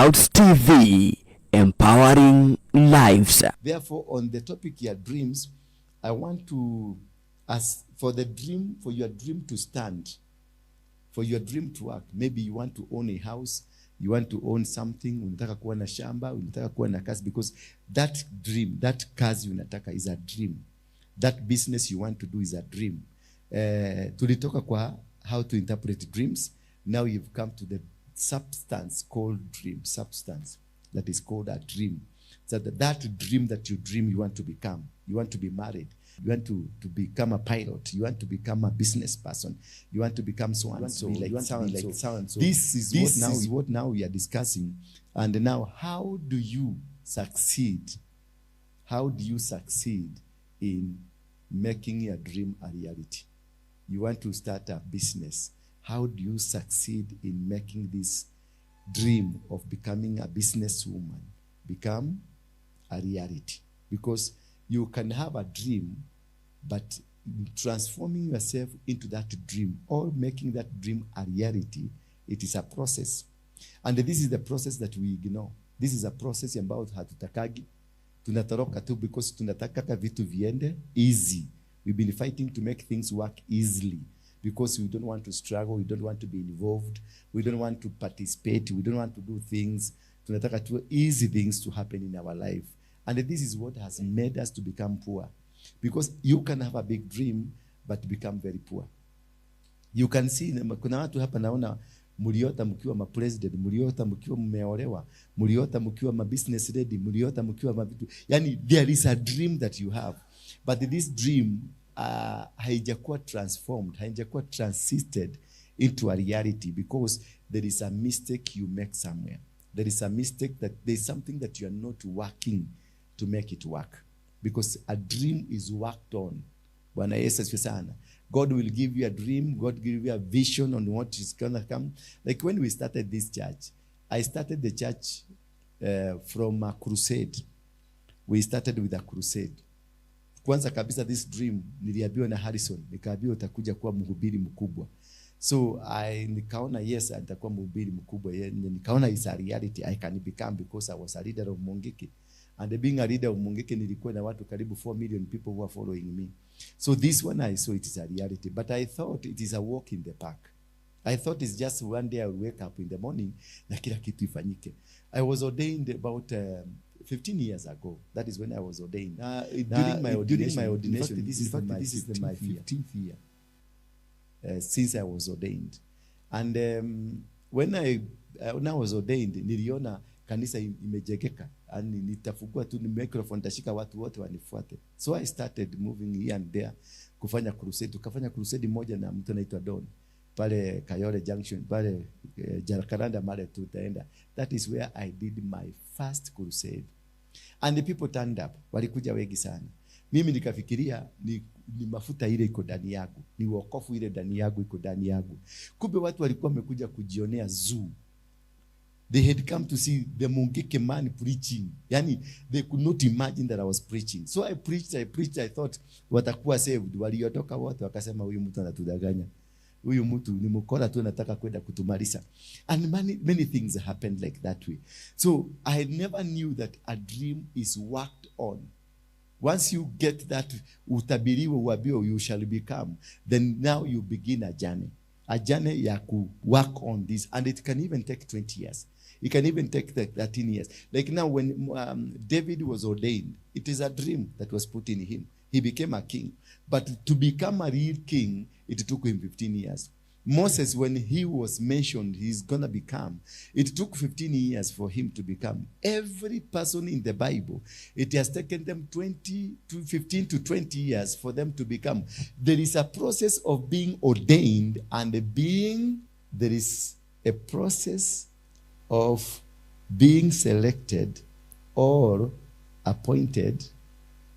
Clouds TV, empowering lives. Therefore, on the topic your dreams, I want to ask for the dream, for your dream to stand, for your dream to work. Maybe you want to own a house, you want to own something, unataka kuwa na shamba, unataka kuwa na kazi, because that dream, that kazi unataka is a dream. That business you want to do is a dream. Tulitoka kwa how to interpret dreams. Now you've come to the substance called dream, substance that is called a dream. So that dream that you dream you want to become, you want to be married, you want to become a pilot, you want to become a business person, you want to become so and so, be like you want so to be and like so. So and so. This is This what now is what now we are discussing. And now, how do you succeed? How do you succeed in making your dream a reality? You want to start a business. How do you succeed in making this dream of becoming a businesswoman become a reality? Because you can have a dream, but transforming yourself into that dream or making that dream a reality, it is a process. And this is the process that we ignore. This is a process ambayo hatutakagi. Tunatoroka tu because tunataka vitu viende easy. We've been fighting to make things work easily because we don't want to struggle, we don't want to be involved, we don't want to participate, we don't want to do things. Tunataka tu easy things to happen in our life. And this is what has made us to become poor. Because you can have a big dream but become very poor. You can see, kuna watu hapa naona mliota mkiwa ma president, mliota mkiwa mmeolewa, mliota mkiwa ma business lady, mliota mkiwa mavitu. Yani there is a dream that you have. But this dream haijakuwa transformed, haijakuwa transited into a reality because there is a mistake you make somewhere. There is a mistake that there is something that you are not working to make it work. Because a dream is worked on. Bwana Yesu asifiwe sana. God will give you a dream. God give you a vision on what is going to come. Like when we started this church, I started the church from a crusade. We started with a crusade. Kwanza kabisa this dream niliambiwa na Harrison, nikaambiwa utakuja kuwa mhubiri mkubwa. So I nikaona yes, nitakuwa mhubiri mkubwa. Nikaona it's a reality I can become because I was a leader of Mungiki. And being a leader of Mungiki nilikuwa na watu karibu 4 million people who are following me. So this one I saw it is a reality, but I thought it is a walk in the park. I thought it's just one day I will wake up in the morning na kila kitu ifanyike. I was ordained about 15 years ago. That is when I was ordained. During my During my ordination, ordination, in fact, this in is fact, my this is my 15th year. 15th year. Since I was ordained. And when I was ordained, niliona kanisa imejengeka. And nitafungua tu ni microphone, nitashika watu wote wanifuate. So I started moving here and there kufanya crusade. Tukafanya crusade moja na mtu anaitwa Don pale Kayole Junction pale Jacaranda male tutaenda. That is where I did my first crusade. And the people turned up, walikuja wengi sana. Mimi nikafikiria ni mafuta ile iko ndani yangu, ni wokovu ile ndani yangu iko ndani yangu. Kumbe watu walikuwa wamekuja kujionea zoo. They had come to see the Mungiki man preaching. Yani, they could not imagine that I was preaching. So I preached, I preached, I thought watakuwa saved. Waliondoka wote wakasema huyu mtu anatudanganya. Huyu mtu ni mkora tu anataka kwenda kutumaliza. And many, many things happened like that way. So I never knew that a dream is worked on. Once you get that utabiriwe uambiwe you shall become, then now you begin a journey. A journey ya ku work on this. And it can even take 20 years. It can even take 13 years. Like now when David was ordained, it is a dream that was put in him. He became a king. But to become a real king, it took him 15 years. Moses, when he was mentioned, he's going to become. It took 15 years for him to become. Every person in the Bible, it has taken them twenty to 15 to 20 years for them to become. There is a process of being ordained and being, there is a process of being selected or appointed,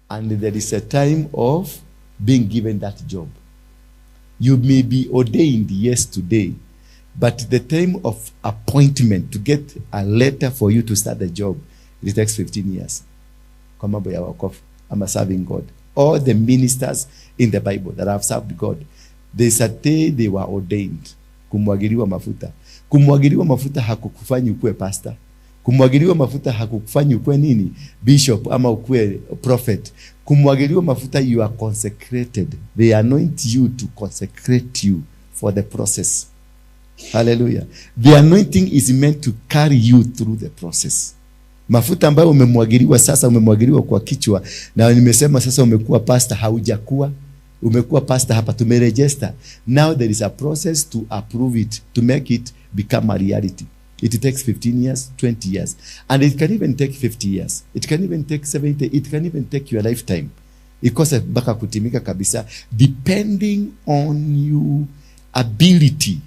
and there is a time of being given that job. You may be ordained, yes, today, but the time of appointment to get a letter for you to start the job, it takes 15 years. Kwa mambo ya wokovu, ama serving God. All the ministers in the Bible that have served God, there's a day they were ordained. Kumwagiliwa mafuta. Kumwagiliwa mafuta hakukufanyi ukuwe pastor. Kumwagiliwa mafuta hakukufanyi ukuwe nini? Bishop ama ukuwe prophet. Kumwagiliwa mafuta, you are consecrated. They anoint you to consecrate you for the process. Hallelujah. The anointing is meant to carry you through the process. Mafuta ambayo umemwagiliwa sasa, umemwagiliwa kwa kichwa, na nimesema sasa umekuwa pastor, haujakuwa. Umekuwa pastor hapa, tumeregister. Now there is a process to approve it, to make it become a reality. It takes 15 years, 20 years, and it can even take 50 years. It can even take 70, it can even take your lifetime. Ikose mpaka kutimika kabisa, depending on your ability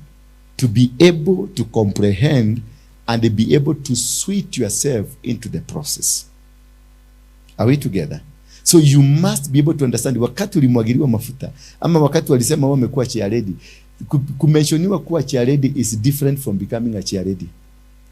to be able to comprehend and be able to suit yourself into the process. Are we together? So you must be able to understand wakati ulimwagiliwa mafuta ama wakati walisema wewe umekuwa chairlady, kumentioniwa kuwa chairlady is different from becoming a chairlady.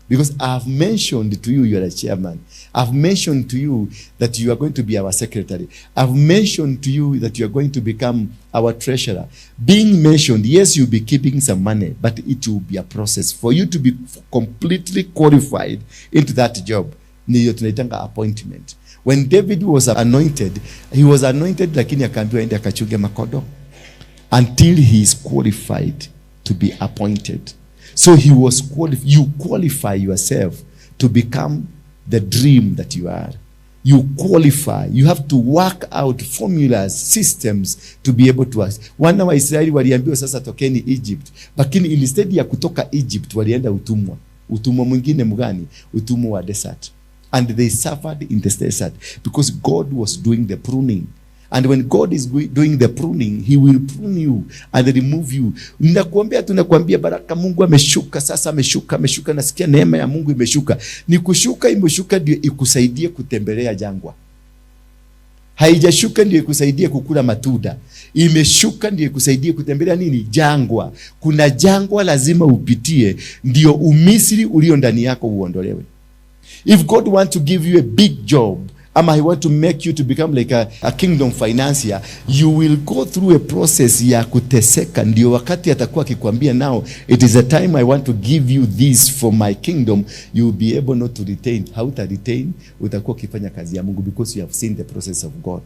Because I've mentioned to you you are a chairman. I've mentioned to you that you are going to be our secretary. I've mentioned to you that you are going to become our treasurer. Being mentioned, yes, you'll be keeping some money, but it will be a process for you to be completely qualified into that job. Ndiyo tunaitanga appointment. When David was anointed, he was anointed lakini akaambiwa aende akachunge makondoo until he is qualified to be appointed. So he was qualified. You qualify yourself to become the dream that you are. You qualify. You have to work out formulas, systems to be able to ask. Wana wa Israeli waliambiwa sasa tokeni Egypt, lakini instead ya kutoka Egypt walienda utumwa. Utumwa mwingine mgani? Utumwa wa desert. And they suffered in the desert because God was doing the pruning. And when God is doing the pruning, he will prune you and remove you. Ninakuambia, tunakuambia baraka Mungu ameshuka sasa, ameshuka, ameshuka, nasikia neema ya Mungu imeshuka. Ni kushuka, imeshuka ndio ikusaidie kutembelea jangwa. Haijashuka ndio ikusaidie kukula matunda. Imeshuka ndio ikusaidie kutembelea nini? Jangwa. Kuna jangwa lazima upitie ndio umisri ulio ndani yako uondolewe. If God wants to give you a big job, ama he want to make you to become like a kingdom financier, you will go through a process ya kuteseka. Ndio wakati atakuwa akikwambia, now it is a time I want to give you this for my kingdom, you will be able not to retain. Hauta retain, utakuwa ukifanya kazi ya Mungu because you have seen the process of God.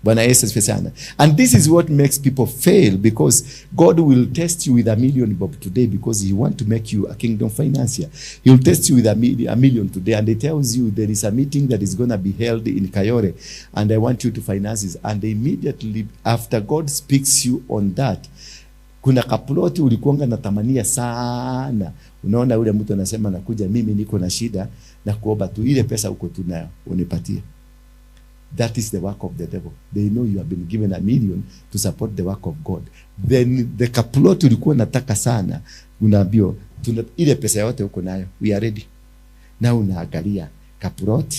Bwana Yesu asifiwe sana. And this is what makes people fail, because God will test you with 1 million bob today because he want to make you a kingdom financier. He will test you with a million today and he tells you there is a meeting that is going to be held in Kayole and I want you to finance it. And immediately after God speaks you on that, kuna kaploti ulikuanga natamania sana. Unaona yule mtu anasema nakuja, mimi niko na shida na kuomba tu ile pesa uko tu nayo unipatie. That is the work of the devil. They know you have been given 1 million to support the work of God. Then the kaplot ulikuwa unataka sana, unaambiwa tuna ile pesa yote uko nayo, we are ready. Na unaangalia kaplot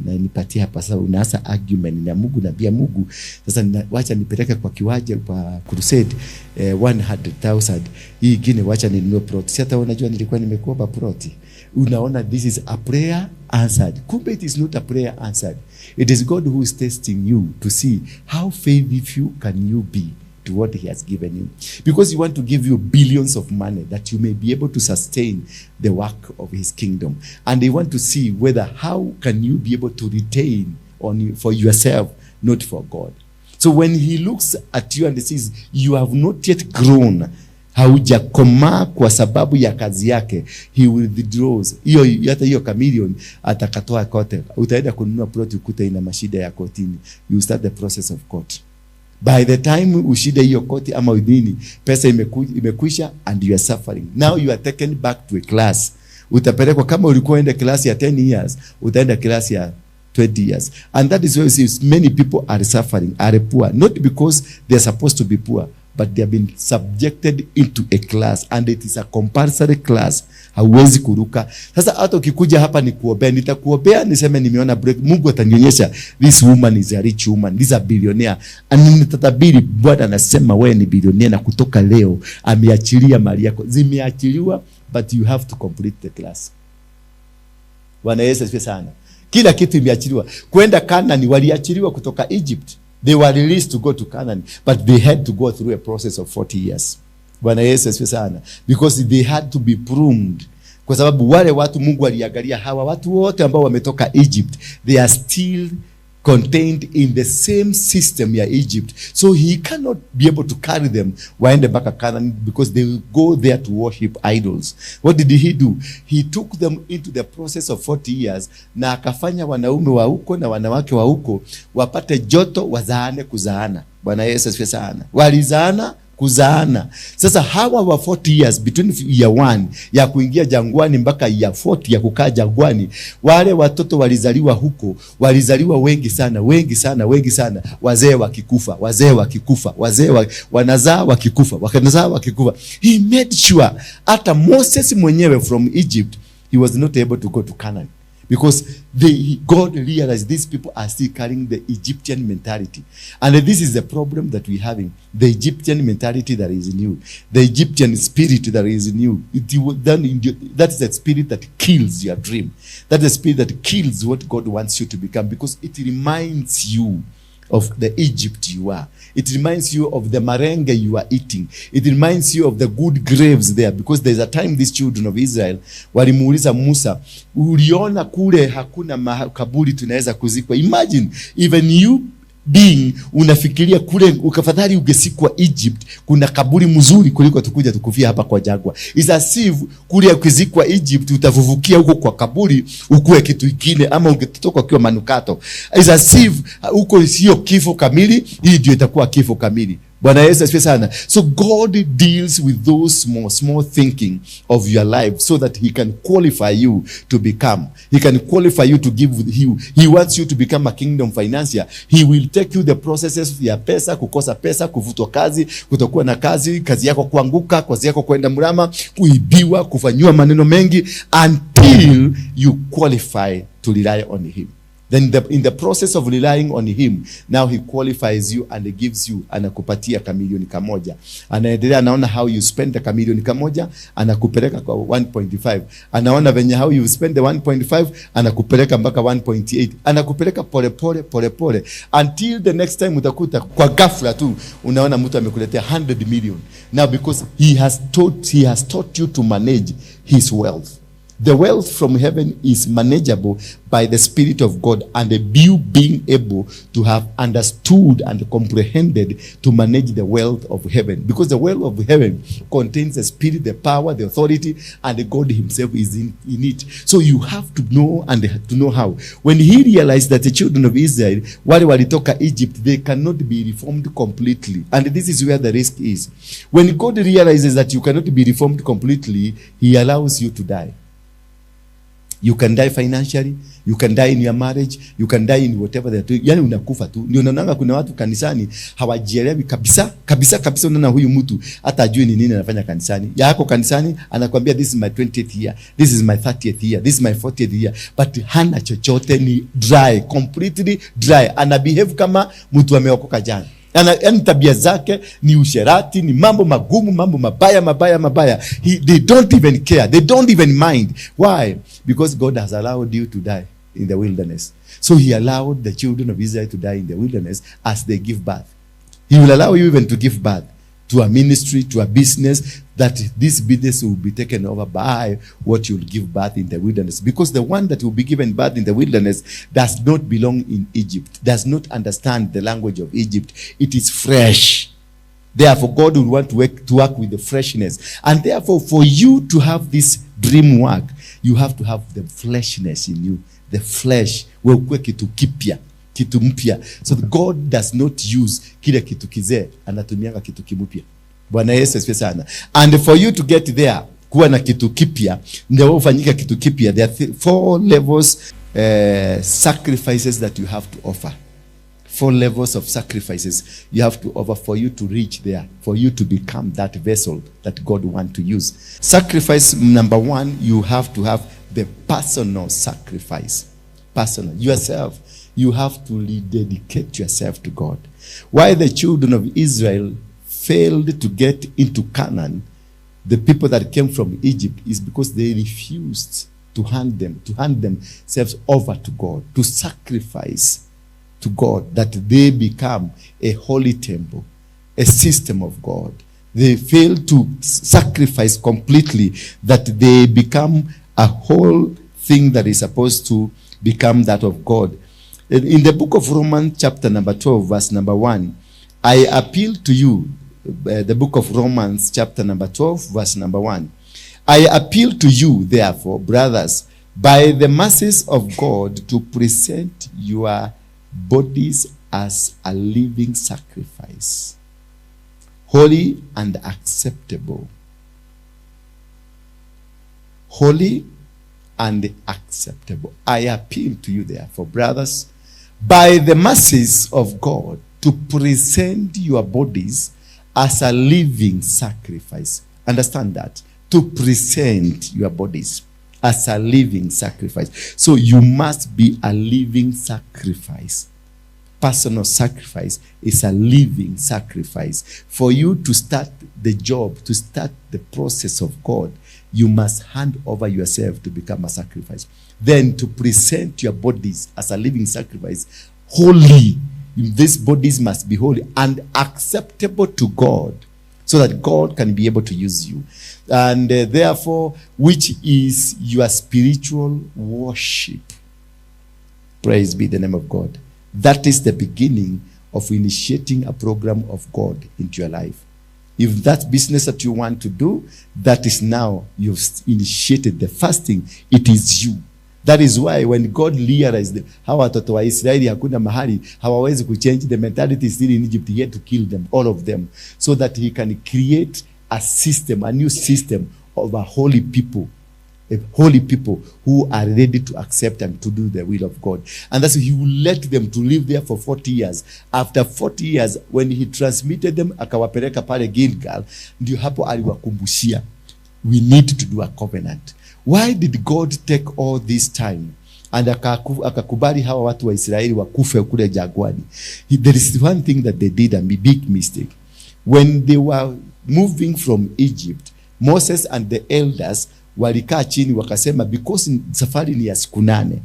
na nipatie hapa sasa, unaanza argument na Mungu, naambia Mungu sasa wacha nipeleke kwa kiwanja kwa crusade 100,000, hii ingine wacha ninunue plot. Si hata unajua nilikuwa nimekuomba plot. Unaona, this is a prayer answered. Kumbe it is not a prayer answered. It is God who is testing you to see how faithful can you be to what he has given you. Because he want to give you billions of money that you may be able to sustain the work of his kingdom. And they want to see whether how can you be able to retain on you, for yourself, not for God. So when he looks at you and says, you have not yet grown, haujakomaa kwa sababu ya kazi yake, he will withdraws hiyo, hata hiyo kamilion atakatoa kote. Utaenda kununua plot ukute ina mashida ya kotini, you start the process of court. By the time ushinde hiyo koti ama nini, pesa imekwisha and you are suffering. Now you are taken back to a class. Utapelekwa kama ulikuwa enda class ya 10 years, utaenda class ya 20 years. And that is why you see many people are suffering, are poor, not because they are supposed to be poor, but they have been subjected into a class and it is a compulsory class. Hauwezi kuruka. Sasa hata ukikuja hapa nikuombea, nitakuombea niseme nimeona break, Mungu atanionyesha this woman is a rich woman, this is a billionaire. And nitatabiri Bwana anasema wewe ni billionaire na kutoka leo ameachilia mali yako. Zimeachiliwa, but you have to complete the class. Bwana Yesu asifiwe sana. Kila kitu imeachiliwa. Kwenda Canaan waliachiliwa kutoka Egypt. They were released to go to Canaan, but they had to go through a process of 40 years. Bwana Yesu asifiwe sana. Because they had to be pruned. Kwa sababu wale watu Mungu aliangalia hawa watu wote ambao wametoka Egypt, they are still contained in the same system ya Egypt, so he cannot be able to carry them waende mpaka Canaan because they will go there to worship idols. What did he do? He took them into the process of 40 years na akafanya wanaume wa huko na wanawake wa huko wapate joto, wazaane kuzaana. Bwana Yesu asifiwe sana. Walizaana kuzaana. Sasa hawa wa 40 years, between year 1 ya kuingia jangwani mpaka year 40 ya kukaa jangwani, wale watoto walizaliwa huko, walizaliwa wengi sana, wengi sana, wengi sana, wazee wakikufa, wazee wakikufa, wazee wanazaa wakikufa, wanazaa wakikufa. He made sure hata Moses mwenyewe from Egypt, he was not able to go to Canaan because God realized these people are still carrying the Egyptian mentality. And this is the problem that we're having. The Egyptian mentality that is new. The Egyptian spirit that is new. That is the spirit that kills your dream. That is the spirit that kills what God wants you to become, because it reminds you of the Egypt you are. It reminds you of the marenge you are eating. It reminds you of the good graves there, because there's a time these children of Israel walimuuliza Musa, uliona kule hakuna makaburi tunaweza kuzikwa. Imagine even you being unafikiria kule ukafadhali ungesikwa Egypt, kuna kaburi mzuri kuliko tukuja tukufia hapa kwa jangwa. It's as if kule ukizikwa Egypt utafufukia huko kwa kaburi ukue kitu kingine, ama ungetoka ukiwa manukato. It's as if huko sio kifo kamili, hii ndio itakuwa kifo kamili. Bwana Yesu asifiwe sana. So God deals with those small, small thinking of your life so that he can qualify you to become. He can qualify you to give you. He wants you to become a kingdom financier. He will take you the processes ya pesa, kukosa pesa, kufutwa kazi, kutokuwa na kazi, kazi yako kuanguka, kazi yako kwenda mrama, kuibiwa, kufanyiwa maneno mengi until you qualify to rely on him. Then in the process of relying on him, now he qualifies you and he gives you, anakupatia kamilioni kamoja. Anaendelea, anaona how you spend the kamilioni kamoja, anakupeleka kwa 1.5. Anaona venye how you spend the 1.5, anakupeleka mpaka 1.8. Anakupeleka pole pole pole pole until the next time utakuta kwa ghafla tu unaona mtu amekuletea 100 million. Now because he has taught you to manage his wealth. The wealth from heaven is manageable by the Spirit of God, and you being able to have understood and comprehended to manage the wealth of heaven. Because the wealth of heaven contains the Spirit, the power, the authority, and God himself is in it. So you have to know and to know how. When he realized that the children of Israel, wale walitoka Egypt, they cannot be reformed completely. And this is where the risk is. When God realizes that you cannot be reformed completely, he allows you to die. You can die financially, you can die in your marriage, you can die in whatever they're doing. Yani unakufa tu. Ndio unaonanga kuna watu kanisani hawajielewi kabisa, kabisa kabisa. Unaona huyu mtu hata ajui ni nini anafanya kanisani. Yako kanisani anakuambia this is my 20th year, this is my 30th year, this is my 40th year, but hana chochote, ni dry, completely dry. Ana behave kama mtu ameokoka jana. Yani tabia zake ni usherati, ni mambo magumu, mambo mabaya mabaya mabaya. They don't even care. They don't even mind. Why? Because God has allowed you to die in the wilderness. So he allowed the children of Israel to die in the wilderness as they give birth. He will allow you even to give birth to a ministry, to a business, that this business will be taken over by what you'll give birth in the wilderness. Because the one that will be given birth in the wilderness does not belong in Egypt, does not understand the language of Egypt. It is fresh. Therefore, God will want to work with the freshness. And therefore, for you to have this dream work, you have to have the freshness in you. The flesh. Wewe ukuwe kitu kipya, kitu mpya. So God does not use kile kitu kizee, anatumianga kitu kimupya. Bwana Yesu asifiwe sana. And for you to get there, kuwa na kitu kipya, ndio ufanyike kitu kipya. There are four levels, sacrifices that you have to offer. Four levels of sacrifices you have to offer for you to reach there, for you to become that vessel that God wants to use. Sacrifice number one, you have to have the personal sacrifice. Personal. Yourself. You have to rededicate yourself to God. Why the children of Israel failed to get into Canaan, the people that came from Egypt, is because they refused to hand themselves over to God, to sacrifice to God, that they become a holy temple, a system of God They fail to sacrifice completely, that they become a whole thing that is supposed to become that of God. In the book of Romans, chapter number 12, verse number 1, I appeal to you, the book of Romans, chapter number 12, verse number 1. I appeal to you, therefore, brothers, by the mercies of God, to present your bodies as a living sacrifice, holy and acceptable. Holy and acceptable. I appeal to you, therefore, brothers, by the mercies of God, to present your bodies as a living sacrifice. Understand that. To present your bodies as a living sacrifice. So you must be a living sacrifice. Personal sacrifice is a living sacrifice. For you to start the job, to start the process of God, you must hand over yourself to become a sacrifice. Then to present your bodies as a living sacrifice, holy. These bodies must be holy and acceptable to God, so that God can be able to use you. And therefore, which is your spiritual worship. Praise be the name of God. That is the beginning of initiating a program of God into your life. If that business that you want to do, that is now you've initiated the first thing. It is you. That is why when God realized hawa watoto wa Israeli hakuna mahali hawawezi kuchange the mentality is still in Egypt, he had to kill them, all of them, so that he can create a system, a new system of a holy people, a holy people who are ready to accept and to do the will of God. And that's why he will let them to live there for 40 years. After 40 years, when he transmitted them, akawapeleka pale Gilgal, ndio hapo aliwakumbushia, we need to do a covenant. Why did God take all this time and akakubali hawa watu wa Israeli wakufe kule jangwani? There is one thing that they did, a big mistake. When they were moving from Egypt, Moses and the elders walikaa chini wakasema, because safari ni ya siku 8,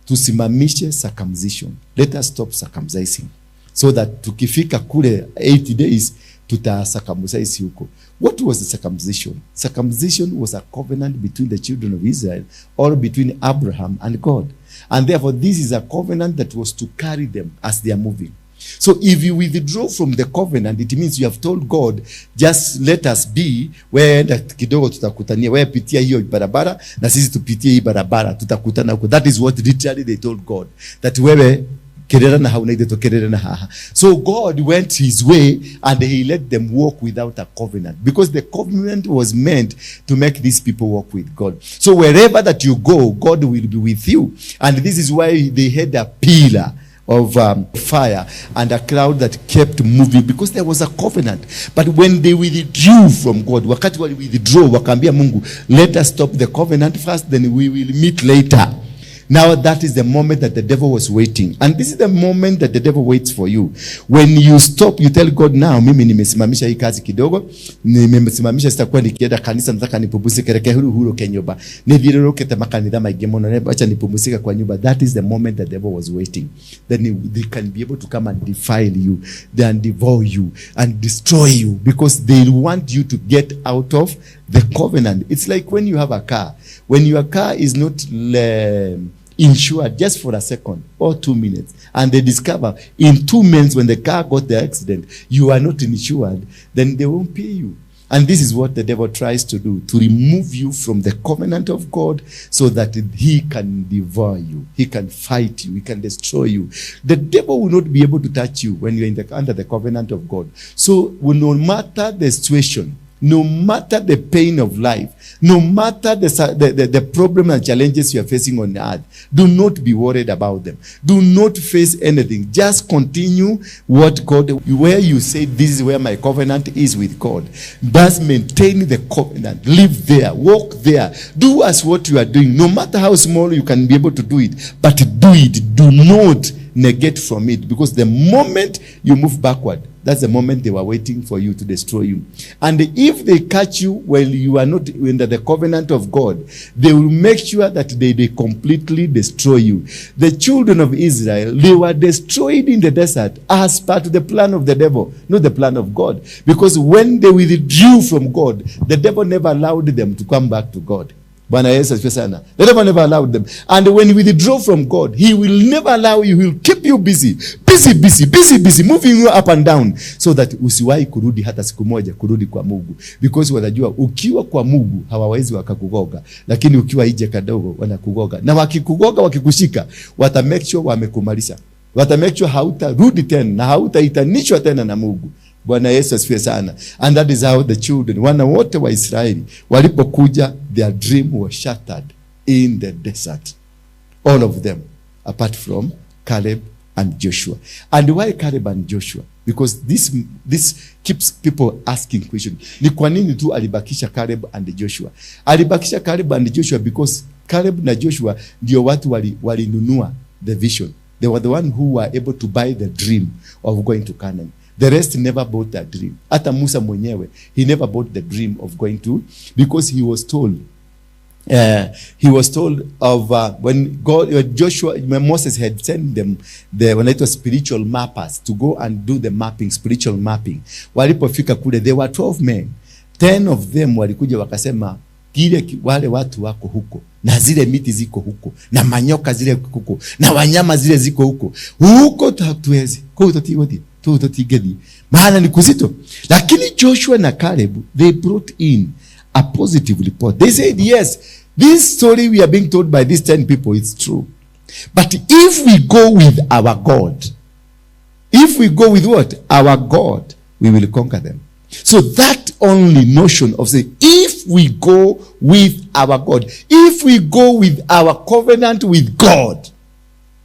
tusimamishe circumcision. Let us stop circumcising so that tukifika kule 80 days tuta circumcise huko. What was the circumcision? Circumcision was a covenant between the children of Israel or between Abraham and God. And therefore this is a covenant that was to carry them as they are moving. So if you withdraw from the covenant, it means you have told God, just let us be, wewe enda kidogo tutakutania, wewe pitia hiyo barabara na sisi tupitie hii barabara, tutakutana huko. That is what literally they told God, that wewe kerera na hau na ithe tukerere na haha. So God went his way and he let them walk without a covenant, because the covenant was meant to make these people walk with God. So wherever that you go, God will be with you. And this is why they had a pillar of fire and a cloud that kept moving, because there was a covenant. But when they withdrew from God, wakati wali withdraw, wakaambia Mungu, let us stop the covenant first, then we will meet later. Now that is the moment that the devil was waiting. And this is the moment that the devil waits for you. When you stop, you tell God, now mimi nimesimamisha hii kazi kidogo, nimesimamisha, sitakuwa nikienda kanisa, nataka nipumzike, reke huru huru ke nyumba. Nithiũrũrũkĩte makanitha maingĩ mũno, acha nipumzike kwa nyumba. That is the moment the devil was waiting. Then they can be able to come and defile you, then devour you and destroy you, because they want you to get out of the covenant. It's like when you have a car. When your car is not insured just for a second or 2 minutes, and they discover in 2 minutes when the car got the accident, you are not insured, then they won't pay you. And this is what the devil tries to do, to remove you from the covenant of God so that he can devour you, he can fight you, he can destroy you. The devil will not be able to touch you when you're under the covenant of God. So no matter the situation, no matter the pain of life, no matter the problem and challenges you are facing on earth, do not be worried about them. Do not face anything. Just continue what God, where you say, this is where my covenant is with God. Just maintain the covenant. Live there. Walk there. Do as what you are doing. No matter how small you can be able to do it, but do it. Do not negate from it, because the moment you move backward, That's the moment they were waiting for you to destroy you. And if they catch you while you are not under the covenant of God, they will make sure that they completely destroy you. The children of Israel, they were destroyed in the desert as part of the plan of the devil, not the plan of God. Because when they withdrew from God, the devil never allowed them to come back to God. Bwana Yesu asifiwe sana. The devil never allowed them. And when you withdraw from God, he will never allow you. He will keep you busy. Busy, busy, busy, busy, moving you up and down so that usiwahi kurudi hata siku moja kurudi kwa Mungu. Because wanajua ukiwa kwa Mungu hawawezi wakakugoga, lakini ukiwa nje kadogo wanakugoga. Na wakikugoga, wakikushika, wata make sure wamekumaliza. Wata make sure hautarudi tena na hautaitanishwa tena na Mungu. Bwana Yesu asifiwe sana. And that is how the children, wana wote wa Israeli walipokuja, their dream was shattered in the desert. All of them, apart from Caleb and Joshua. And why Caleb and Joshua? Because this keeps people asking questions. Ni kwa nini tu alibakisha Caleb and Joshua? Alibakisha Caleb and Joshua because Caleb na Joshua ndio watu walinunua the vision. They were the one who were able to buy the dream of going to Canaan. The rest never bought that dream. Hata Musa mwenyewe, he never bought the dream of going to, because he was told of when God, Joshua, when Moses had sent them the wanaitwa spiritual mappers to go and do the mapping, spiritual mapping. Walipofika kule, there were 12 men. 10 of them walikuja wakasema kile wale watu wako huko na zile miti ziko huko na manyoka zile huko na wanyama zile ziko huko huko, hatuwezi kuu tutigothi tu tutigethi maana ni kuzito. Lakini Joshua na Caleb, they brought in a positive report. They said, "Yes, this story we are being told by these 10 people is true. But if we go with our God, if we go with what? Our God, we will conquer them." So that only notion of saying, if we go with our God, if we go with our covenant with God,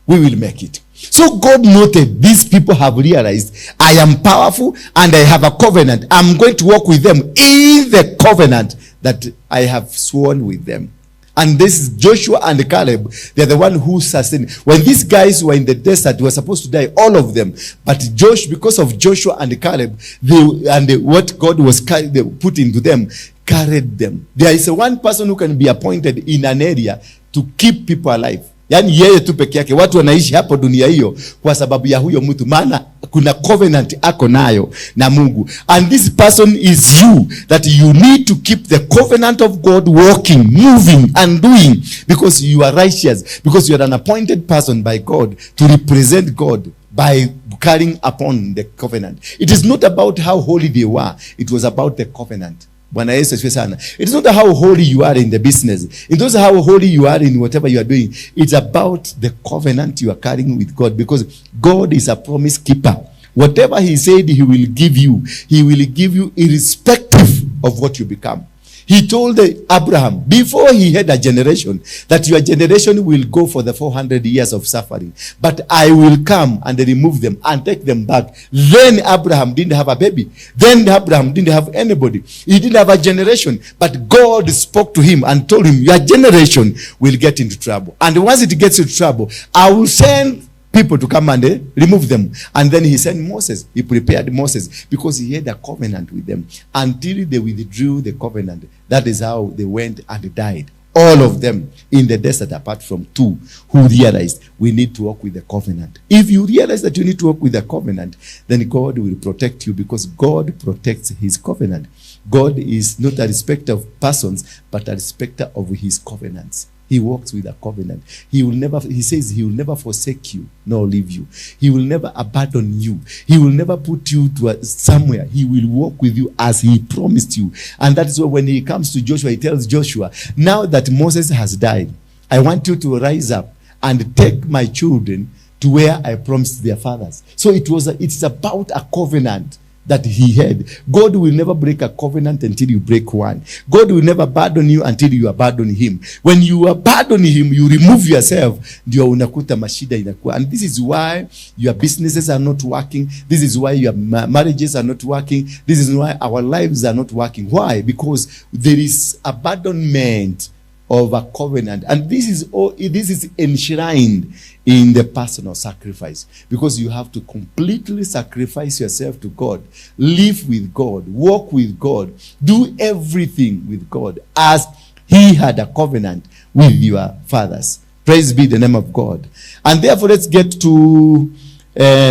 we will make it. So God noted these people have realized I am powerful and I have a covenant. I'm going to walk with them in the covenant that I have sworn with them. And this is Joshua and Caleb. They're the one who sustained. When these guys were in the desert, they were supposed to die, all of them. But Josh, because of Joshua and Caleb, they, and what God was they put into them, carried them. There is a one person who can be appointed in an area to keep people alive. Yaani yeye tu peke yake, watu wanaishi hapo dunia hiyo kwa sababu ya huyo mtu, maana kuna covenant ako nayo na Mungu. And this person is you, that you need to keep the covenant of God walking, moving and doing, because you are righteous, because you are an appointed person by God to represent God by carrying upon the covenant. It is not about how holy they were, it was about the covenant. Bwana Yesu asifiwe sana. It's not how holy you are in the business. It's not how holy you are in whatever you are doing. It's about the covenant you are carrying with God, because God is a promise keeper. Whatever he said he will give you, he will give you irrespective of what you become. He told Abraham before he had a generation that your generation will go for the 400 years of suffering, but I will come and remove them and take them back. Then Abraham didn't have a baby. Then Abraham didn't have anybody. He didn't have a generation. But God spoke to him and told him, "Your generation will get into trouble. And once it gets into trouble, I will send people to come and remove them." And then he sent Moses. He prepared Moses because he had a covenant with them until they withdrew the covenant. That is how they went and died. All of them in the desert, apart from two who realized we need to walk with the covenant. If you realize that you need to walk with the covenant, then God will protect you, because God protects his covenant. God is not a respecter of persons, but a respecter of his covenants. He walks with a covenant. He will never, he says he will never forsake you nor leave you. He will never abandon you. He will never put you to somewhere. He will walk with you as he promised you. And that is why when he comes to Joshua, he tells Joshua, "Now that Moses has died, I want you to rise up and take my children to where I promised their fathers." So it's about a covenant that he had. God will never break a covenant until you break one. God will never abandon you until you abandon him. When you abandon him, you remove yourself, ndio unakuta mashida inakuwa. And this is why your businesses are not working. This is why your marriages are not working. This is why our lives are not working. Why? Because there is abandonment of a covenant. And this is all, this is enshrined in the personal sacrifice, because you have to completely sacrifice yourself to God, live with God, walk with God, do everything with God as he had a covenant with your fathers. Praise be the name of God. And therefore, let's get to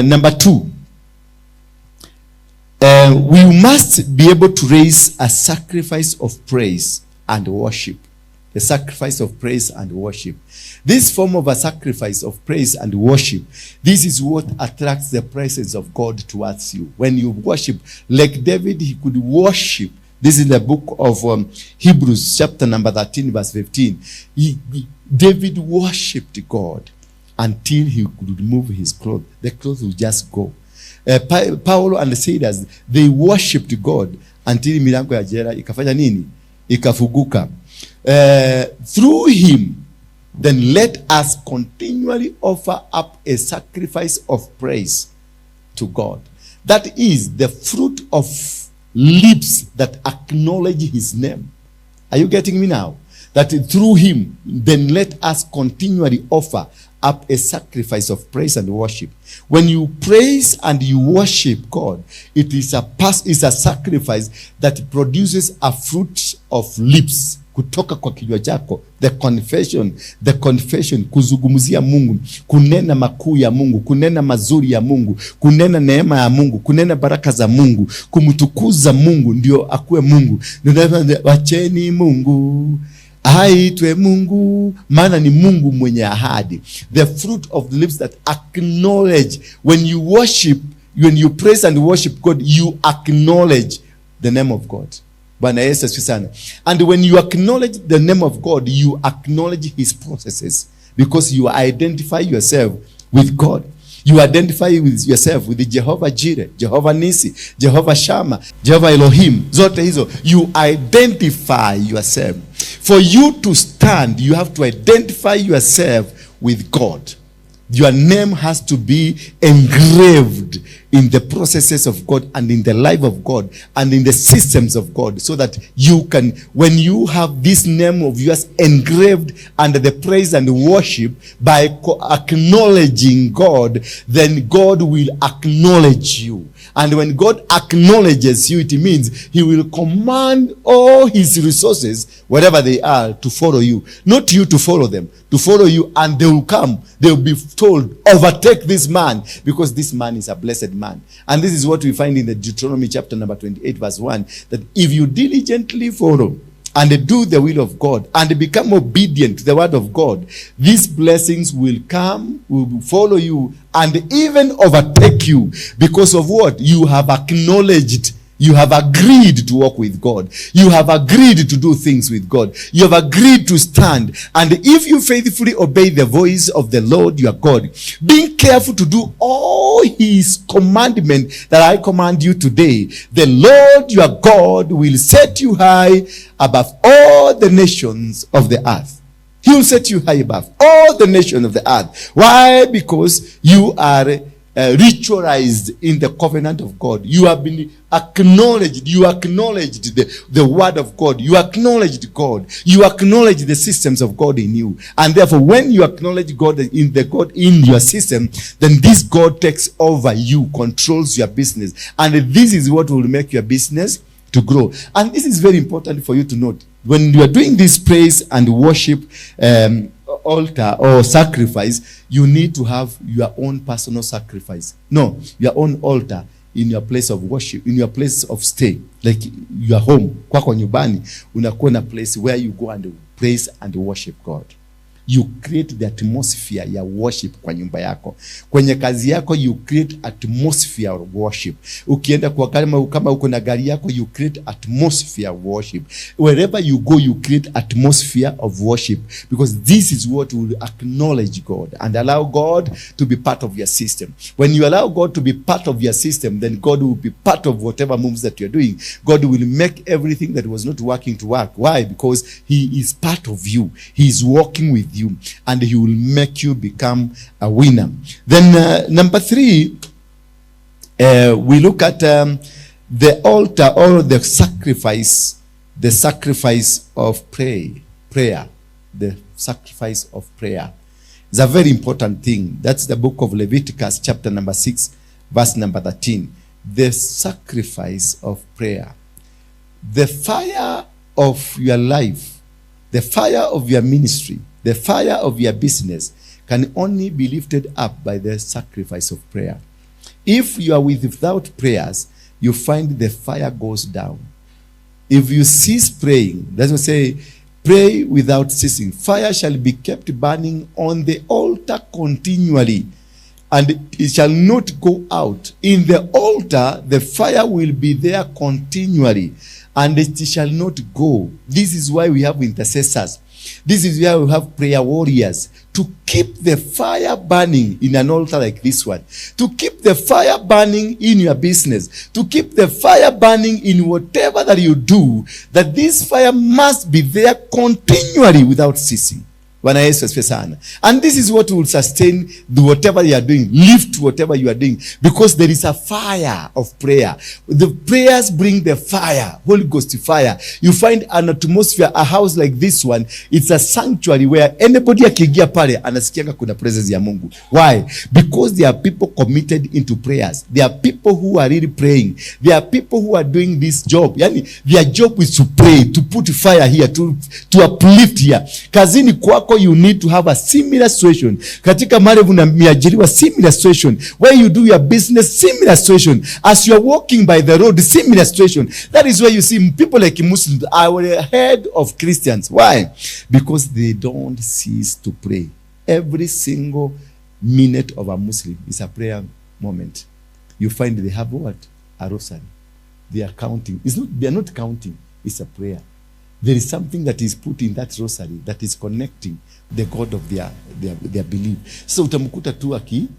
number 2. We must be able to raise a sacrifice of praise and worship. The sacrifice of praise and worship. This form of a sacrifice of praise and worship, this is what attracts the presence of God towards you. When you worship, like David, he could worship. This is the book of Hebrews, chapter number 13, verse 15. David worshipped God until he could remove his clothes. The clothes would just go. Paulo and Silas, they worshipped God until milango ya jela ikafanya nini? Ikafunguka. Through him, then let us continually offer up a sacrifice of praise to God. That is the fruit of lips that acknowledge his name. Are you getting me now? That through him, then let us continually offer up a sacrifice of praise and worship. When you praise and you worship God, it is a sacrifice that produces a fruit of lips. Kutoka kwa kinywa chako, the confession, kuzungumzia Mungu, kunena makuu ya Mungu, kunena mazuri ya Mungu, kunena neema ya Mungu, kunena baraka za Mungu, kumtukuza Mungu ndio akuwe Mungu. Wacheni Mungu aitwe Mungu, maana ni Mungu mwenye ahadi. The fruit of the lips that acknowledge. When you worship, when you praise and worship God, you acknowledge the name of God. Bwana Yesu asifiwe sana. And when you acknowledge the name of God, you acknowledge his processes, because you identify yourself with God. You identify with yourself with the Jehovah Jireh, Jehovah Nisi, Jehovah Shammah, Jehovah Elohim. Zote hizo, you identify yourself. For you to stand, you have to identify yourself with God. Your name has to be engraved in the processes of God and in the life of God and in the systems of God, so that you can, when you have this name of yours engraved under the praise and worship by acknowledging God, then God will acknowledge you. And when God acknowledges you, it means he will command all his resources, whatever they are, to follow you. Not you to follow them, to follow you, and they will come. They will be told, overtake this man, because this man is a blessed man. And this is what we find in the Deuteronomy chapter number 28, verse 1, that if you diligently follow and do the will of God and become obedient to the word of God, these blessings will come, will follow you, and even overtake you, because of what? You have acknowledged. You have agreed to walk with God. You have agreed to do things with God. You have agreed to stand. And if you faithfully obey the voice of the Lord your God, being careful to do all his commandment that I command you today, the Lord your God will set you high above all the nations of the earth. He will set you high above all the nations of the earth. Why? Because you are ritualized in the covenant of God. You have been acknowledged. You acknowledged the word of God. You acknowledged God. You acknowledge the systems of God in you. And therefore, when you acknowledge God in the God in your system, then this God takes over you, controls your business. And this is what will make your business to grow. And this is very important for you to note. When you are doing this praise and worship altar or sacrifice, you need to have your own personal sacrifice. No, your own altar in your place of worship, in your place of stay, like your home, kwako nyumbani, unakuwa na place where you go and praise and worship God. You create the atmosphere ya worship kwa nyumba yako. Kwenye kazi yako, you create atmosphere of worship. Ukienda kwa kama uko na gari yako, you create atmosphere of worship. Wherever you go, you create atmosphere of worship. Because this is what will acknowledge God and allow God to be part of your system. When you allow God to be part of your system, then God will be part of whatever moves that you're doing. God will make everything that was not working to work. Why? Because he is part of you. He is working with you, and he will make you become a winner. Then number 3, we look at the altar or the sacrifice of prayer. The sacrifice of prayer. It's a very important thing. That's the book of Leviticus, chapter number 6, verse number 13. The sacrifice of prayer. The fire of your life, the fire of your ministry, the fire of your business can only be lifted up by the sacrifice of prayer. If you are without prayers, you find the fire goes down. If you cease praying, that's what I say, pray without ceasing. Fire shall be kept burning on the altar continually, and it shall not go out. In the altar, the fire will be there continually, and it shall not go. This is why we have intercessors. This is where we have prayer warriors, to keep the fire burning in an altar like this one, to keep the fire burning in your business, to keep the fire burning in whatever that you do, that this fire must be there continually without ceasing. Bwana Yesu asifiwe sana. And this is what will sustain the whatever you are doing, lift whatever you are doing, because there is a fire of prayer. The prayers bring the fire, Holy Ghost fire. You find an atmosphere, a house like this one, it's a sanctuary where anybody akiingia pale anasikianga kuna presence ya Mungu. Why? Because there are people committed into prayers. There are people who are really praying. There are people who are doing this job. Yani, their job is to pray, to put fire here, to uplift here. Kazini kwako you need to have a similar situation. Katika mahali umeajiriwa, similar situation. Where you do your business, similar situation. As you are walking by the road, similar situation. That is why you see people like Muslims are ahead of Christians. Why? Because they don't cease to pray. Every single minute of a Muslim is a prayer moment. You find they have what? A rosary. They are counting. It's not, they are not counting. It's a prayer. There is something that is put in that rosary that is connecting the God of their belief. So utamkuta tu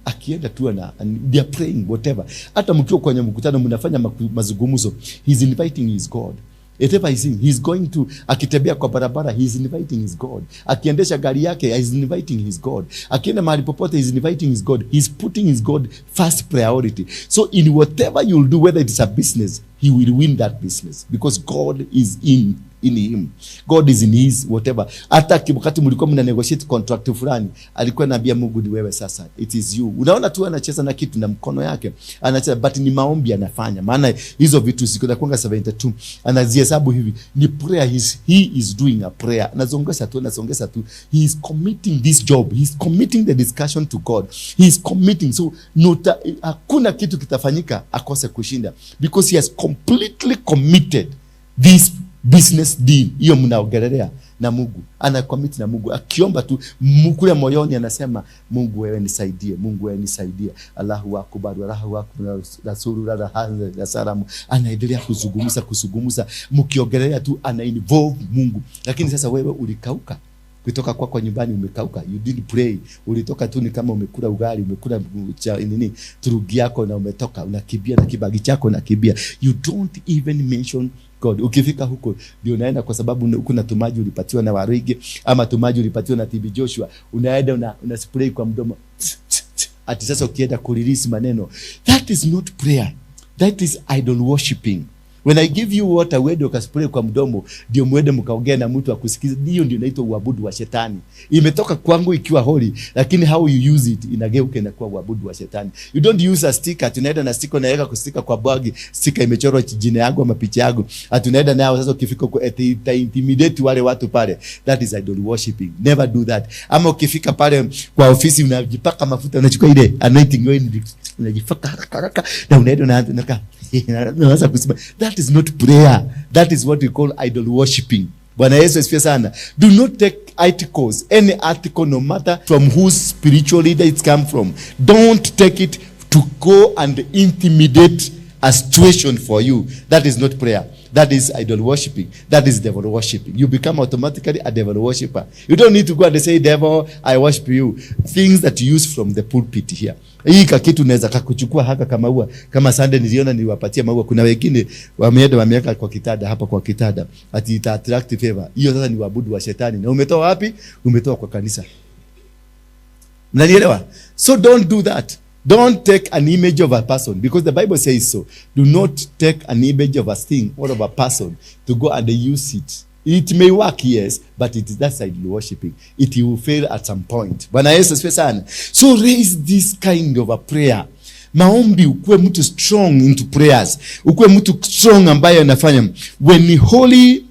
akienda tu na and they are praying whatever. Hata mkiwa kwenye mkutano mnafanya mazungumzo, he's inviting his God. Whatever he's saying, he's going to, akitembea kwa barabara, he's inviting his God. Akiendesha gari yake, he's inviting his God. Akienda mahali popote, he's inviting his God. He's putting his God first priority. So in whatever you'll do, whether it's a business, he will win that business because God is in him. God is in his whatever. Hata wakati mlikuwa mna negotiate contract fulani, alikuwa anaambia Mungu ni wewe sasa. It is you. Unaona tu anacheza na kitu na mkono yake. Anacheza, but ni maombi anafanya. Maana hizo vitu ziko na kuanga 72. Anazihesabu hivi. Ni prayer, he is doing a prayer. Anazongeza tu, anazongeza tu. He is committing this job. He is committing the discussion to God. He is committing. So nota, hakuna kitu kitafanyika akose kushinda because he has completely committed this business deal. Hiyo mnaongelelea na Mungu, ana commit na Mungu, akiomba tu kule moyoni anasema Mungu wewe nisaidie, Mungu wewe nisaidie, Allahu akbar, Allahu akbar, Rasulullah salamu. Anaendelea kuzungumza, kuzungumza, mkiongelelea tu ana involve Mungu. Lakini sasa wewe ulikauka kutoka kwako nyumbani, umekauka, you didn't pray, ulitoka tu ni kama umekula ugali, umekula cha, nini turugi yako na umetoka unakimbia na kibagi chako unakimbia, you don't even mention God. Ukifika huko ndio unaenda kwa sababu kuna tumaji ulipatiwa na Waruinge ama tumaji ulipatiwa na TB Joshua, unaenda una spray kwa mdomo ati sasa ukienda kurelease maneno. That is not prayer, that is idol worshiping. When I give you water, uende ukaspray kwa mdomo ndio muende mkaongea na mtu akusikize. Hiyo ndio inaitwa uabudu wa shetani. Imetoka kwangu ikiwa holy, lakini how you use it inageuka inakuwa uabudu wa shetani. You don't use a sticker, tunaenda na sticker unaweka kustika kwa bagi, sticker imechorwa jina yangu ama picha yangu. Atunaenda nayo sasa ukifika huko eti ita intimidate wale watu pale. That is idol worshiping. Never do that. Ama ukifika pale kwa ofisi unajipaka mafuta, unachukua ile anointing oil unajipaka haraka haraka na unaenda unaanza unaanza kusema. That is not prayer. That is what we call idol worshiping. Bwana Yesu asifiwe sana. Do not take articles, any article, no matter from whose spiritual leader it's come from. Don't take it to go and intimidate a situation for you. That is not prayer. That is idol worshiping. That is devil worshiping. You become automatically a devil worshipper. You don't need to go and say, devil, I worship you. Things that you use from the pulpit here. Hii kakitu unaweza kakuchukua haka kama maua. Kama Sunday niliona niliwapatia maua. Kuna wengine wameenda wameweka kwa kitanda hapa kwa kitanda. Ati ita attract favor. Hiyo sasa ni uabudu wa shetani. Na umetoa wapi? Umetoa kwa kanisa. Mnanielewa? So don't do that. Don't take an image of a person because the Bible says so. Do not take an image of a thing or of a person to go and use it It may work, yes, but it is that side worshiping. It will fail at some point. Bwana Yesu asifiwe sana. So raise this kind of a prayer. Maombi, ukuwe mtu strong into prayers, ukuwe mtu strong ambaye anafanya when holy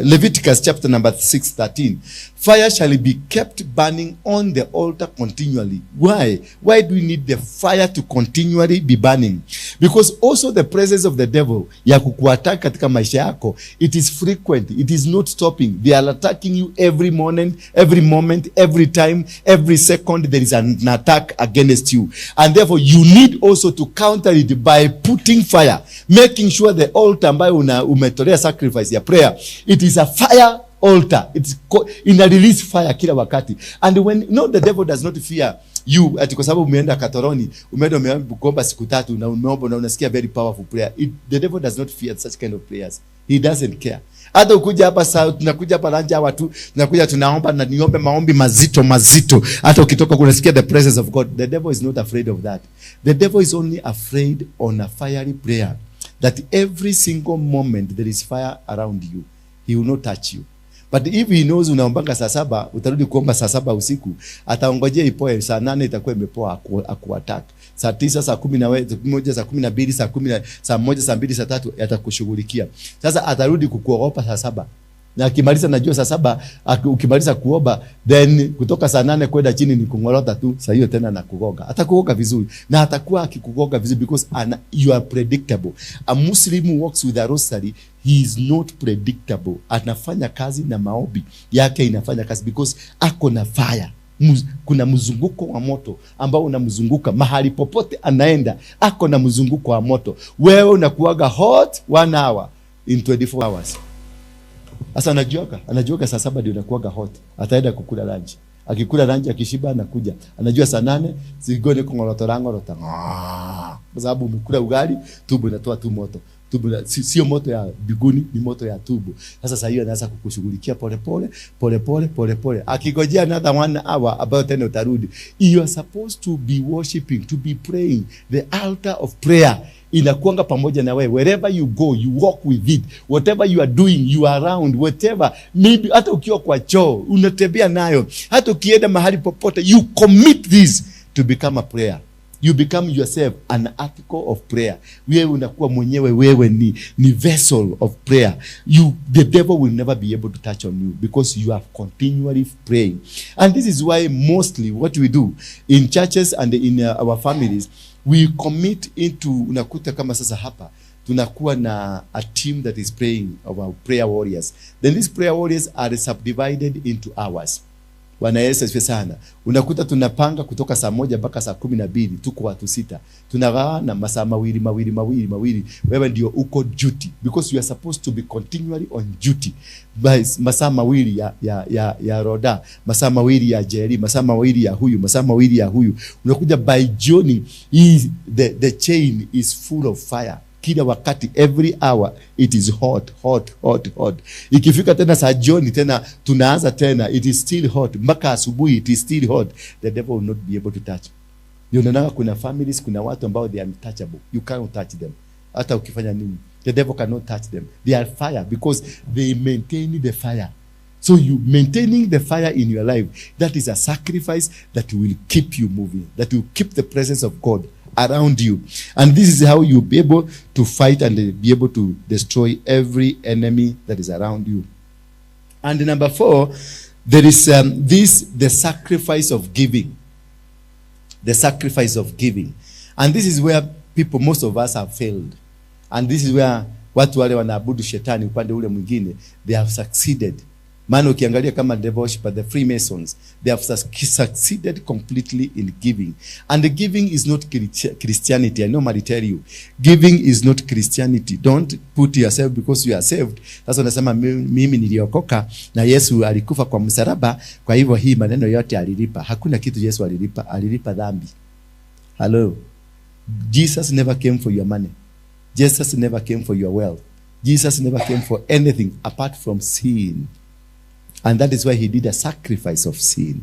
Leviticus chapter number 6:13, fire shall be kept burning on the altar continually. Why? Why do we need the fire to continually be burning? Because also the presence of the devil ya kukuattack katika maisha yako, it is frequent, it is not stopping. They are attacking you every morning, every moment, every time, every second. There is an attack against you, and therefore you need also to counter it by putting fire, making sure the altar ambayo umetolea sacrifice ya prayer, it is a fire altar. Ina release fire kila wakati. And when, no, the devil does not fear you ati kwa sababu umeenda Katoroni, umeenda umeomba siku 3 na umeomba na unasikia very powerful prayer. The devil does not fear such kind of prayers. He doesn't care. Hata ukuja hapa saa, tunakuja hapa lunch hour tu, tunakuja tunaomba na niombe maombi mazito mazito. Hata ukitoka unasikia the presence of God. The devil is not afraid of that. The devil is only afraid on a fiery prayer, that every single moment there is fire around you. He will not touch you. But if he knows unaombanga saa 7, utarudi kuomba saa 7 usiku, ataongojea ipoe, saa 8 itakuwa imepoa, akuattack. Saa 9, saa 11, saa 12, saa 10, saa 1, saa 2, saa 3 atakushughulikia. Sasa atarudi kukuogopa saa 7. Na akimaliza, najua saa 7, ukimaliza kuomba, then kutoka saa 8 kwenda chini ni kungorota tu, saa hiyo tena nakugonga. Atakugonga vizuri. Na atakuwa akikugonga vizuri because you are predictable. A Muslim who walks with a rosary, he is not predictable. Anafanya kazi na maombi yake inafanya kazi because ako na fire. Kuna mzunguko wa moto ambao unamzunguka mahali popote anaenda, ako na mzunguko wa moto. Wewe unakuwaga hot 1 hour in 24 hours. Sasa anajuaga saa 7 ndio inakuwaga hot. Ataenda kukula lunch. Akikula lunch akishiba anakuja. Anajua saa 8 sigone kungorota ngorota. Kwa sababu umekula ugali, tumbo inatoa tu moto. Tumbo sio moto ya biguni, ni moto ya tumbo. Sasa saa hiyo anaanza kukushughulikia pole pole, pole pole, pole pole. Akigojea another 1 hour ambayo tena utarudi. You are supposed to be worshiping, to be praying. The altar of prayer inakuanga pamoja na wewe. Wherever you go, you walk with it. Whatever you are doing, you are around. Whatever, maybe hata ukiwa kwa choo unatembea nayo, hata ukienda mahali popote, you commit this to become a prayer. You become yourself an article of prayer. Wewe unakuwa mwenyewe, wewe ni vessel of prayer. The devil will never be able to touch on you because you are continually praying. And this is why mostly what we do in churches and in our families, we commit into, unakuta kama sasa hapa tunakuwa na a team that is praying, our prayer warriors. Then these prayer warriors are subdivided into hours. Bwana Yesu asifiwe sana. Unakuta tunapanga kutoka saa 1 mpaka saa 12, tuko watu 6. Tunagawana masaa mawili, mawili, mawili, mawili. Wewe ndio uko duty because you are supposed to be continually on duty. By masaa mawili ya Roda, masaa mawili ya Jerry, masaa mawili ya huyu, masaa mawili ya huyu. Unakuja by jioni, the chain is full of fire. Kila wakati, every hour it is hot, hot, hot, hot. Ikifika tena saa jioni tena tunaanza tena, it is still hot mpaka asubuhi, it is still hot. The devil will not be able to touch. Ndio unaona kuna families, kuna watu ambao they are untouchable. You cannot touch them. Hata ukifanya nini, the devil cannot touch them. They are fire because they maintain the fire. So you maintaining the fire in your life, that is a sacrifice that will keep you moving, that will keep the presence of God around you. And this is how you'll be able to fight and be able to destroy every enemy that is around you. And number 4, there is this, the sacrifice of giving. The sacrifice of giving. And this is where people, most of us have failed. And this is where watu wale wanaabudu shetani upande ule mwingine, they have succeeded. Maana ukiangalia kama devil worshiper, the Freemasons, they have succeeded completely in giving. And the giving is not Christianity. I normally tell you, giving is not Christianity. Don't put yourself because you are saved. Sasa unasema mimi niliokoka na Yesu alikufa kwa msalaba, kwa hivyo hii maneno yote alilipa. Hakuna kitu Yesu alilipa, alilipa dhambi. Hello. Jesus never came for your money. Jesus never came for your wealth. Jesus never came for anything apart from sin. And that is why he did a sacrifice of sin.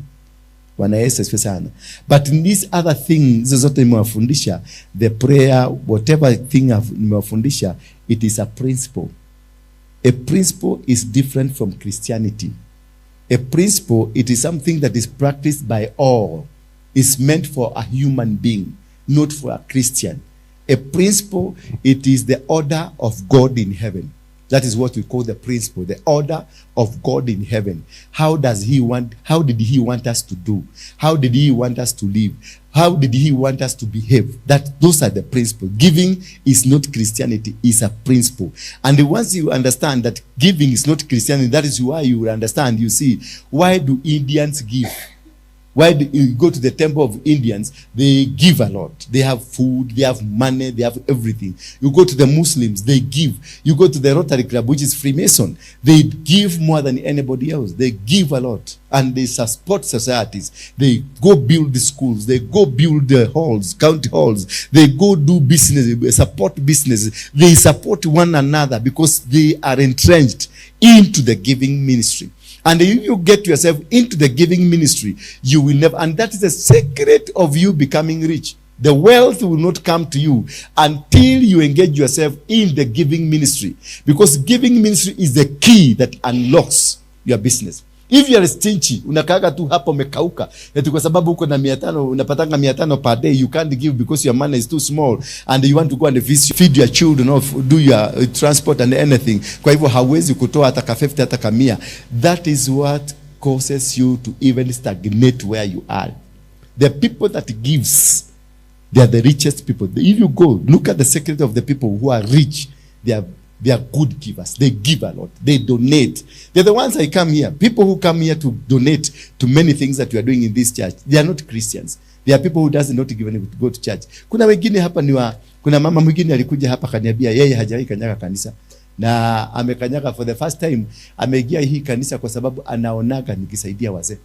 Bwana Yesu asifiwe sana. But in these other things, hizo zote nimewafundisha, the prayer, whatever thing nimewafundisha, it is a principle. A principle is different from Christianity. A principle, it is something that is practiced by all. It's meant for a human being, not for a Christian. A principle, it is the order of God in heaven. That is what we call the principle, the order of God in heaven. How does he want, how did he want us to do? How did he want us to live? How did he want us to behave? Those are the principles. Giving is not Christianity, it's a principle. And once you understand that giving is not Christianity, that is why you will understand. You see, why do Indians give? Why do you go to the temple of Indians? They give a lot. They have food, they have money, they have everything. You go to the Muslims, they give. You go to the Rotary Club, which is Freemason, they give more than anybody else. They give a lot. And they support societies. They go build the schools. They go build the halls, county halls. They go do business, support businesses. They support one another because they are entrenched into the giving ministry. And if you get yourself into the giving ministry, you will never, and that is the secret of you becoming rich. The wealth will not come to you until you engage yourself in the giving ministry. Because giving ministry is the key that unlocks your business. If you are stingy, unakaaga tu hapo umekauka. Eti kwa sababu uko na 500, unapatanga 500 per day, you can't give because your money is too small and you want to go and feed your children or do your transport and anything. Kwa hivyo hauwezi kutoa hata ka 50 hata ka 100. That is what causes you to even stagnate where you are. The people that gives, they are the richest people. If you go, look at the secret of the people who are rich, they are good givers. They give a lot. They donate. They're the ones I come here. People who come here to donate to many things that we are doing in this church. They are not Christians. They are people who does not even go to church. Kuna wengine hapa ni wa, kuna mama mwingine alikuja hapa kaniambia yeye hajawahi kanyaga kanisa. Na amekanyaga for the first time, ameingia hii kanisa kwa sababu anaonaga nikisaidia wazee.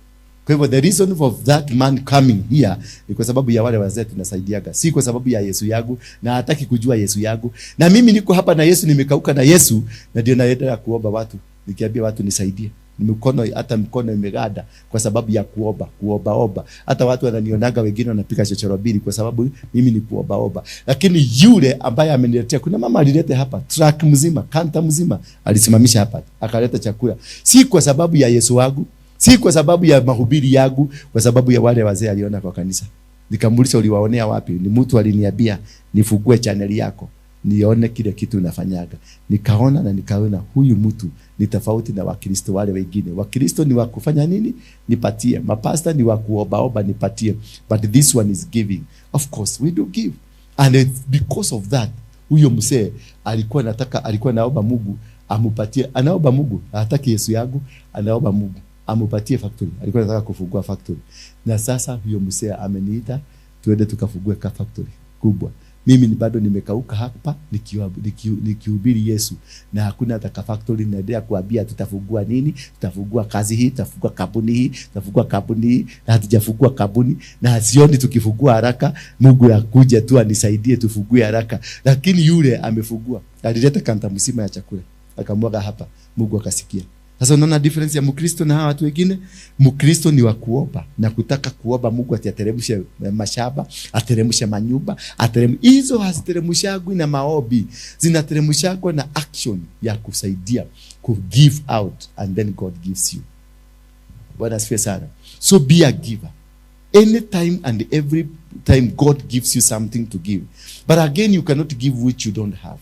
Kwa hivyo the reason of that man coming here ni kwa sababu ya wale wazee tunasaidiaga, si kwa sababu ya Yesu yangu, na hataki kujua Yesu yangu. Na mimi niko hapa na Yesu, nimekauka na Yesu, na ndio naendelea kuomba watu, nikiambia watu nisaidie. Mikono, hata mkono imeganda kwa sababu ya kuomba, kuomba omba. Hata watu wananionaga, wengine wanapiga chochoro mbili kwa sababu mimi ni kuomba omba. Lakini yule ambaye ameniletea, kuna mama alileta hapa truck mzima, kanta mzima alisimamisha hapa, akaleta chakula, si kwa sababu ya Yesu wangu, si kwa sababu ya mahubiri yangu, kwa sababu ya wale wazee aliona kwa kanisa. Nikamuuliza, uliwaonea wapi? Ni mtu aliniambia nifungue channel yako nione kile kitu unafanyaga. Nikaona na nikaona huyu mtu ni tofauti na Wakristo wale wengine. Wakristo ni wa kufanya nini? Nipatie. Mapasta ni wa kuobaoba, nipatie. But this one is giving. Of course we do give. And it's because of that, huyo mzee alikuwa anataka, alikuwa anaomba Mungu amupatie, anaomba Mungu, hataki Yesu yangu, anaomba Mungu amupatie factory. Alikuwa anataka kufungua factory. Na sasa huyo mzee ameniita tuende tukafungue ka factory kubwa. Mimi ni bado nimekauka hapa nikihubiri Yesu na hakuna hata ka factory. Naendelea kuambia tutafungua nini, tutafungua kazi hii, tutafungua kampuni hii, tutafungua kampuni hii, na hatujafungua kampuni na sioni tukifungua haraka. Mungu akuja tu anisaidie tufungue haraka, lakini yule amefungua, alileta kanta mzima ya chakula akamwaga hapa, Mungu akasikia. Sasa unaona difference ya Mkristo na hawa watu wengine? Mkristo ni wa kuomba na kutaka kuomba Mungu ati ateremshe mashamba, ateremshe manyumba, aterem hizo haziteremshagwi na maombi, zinateremshagwa na action ya kusaidia, ku give out and then God gives you. Bwana asifiwe sana. So be a giver. Anytime and every time God gives you something to give. But again, you cannot give which you don't have.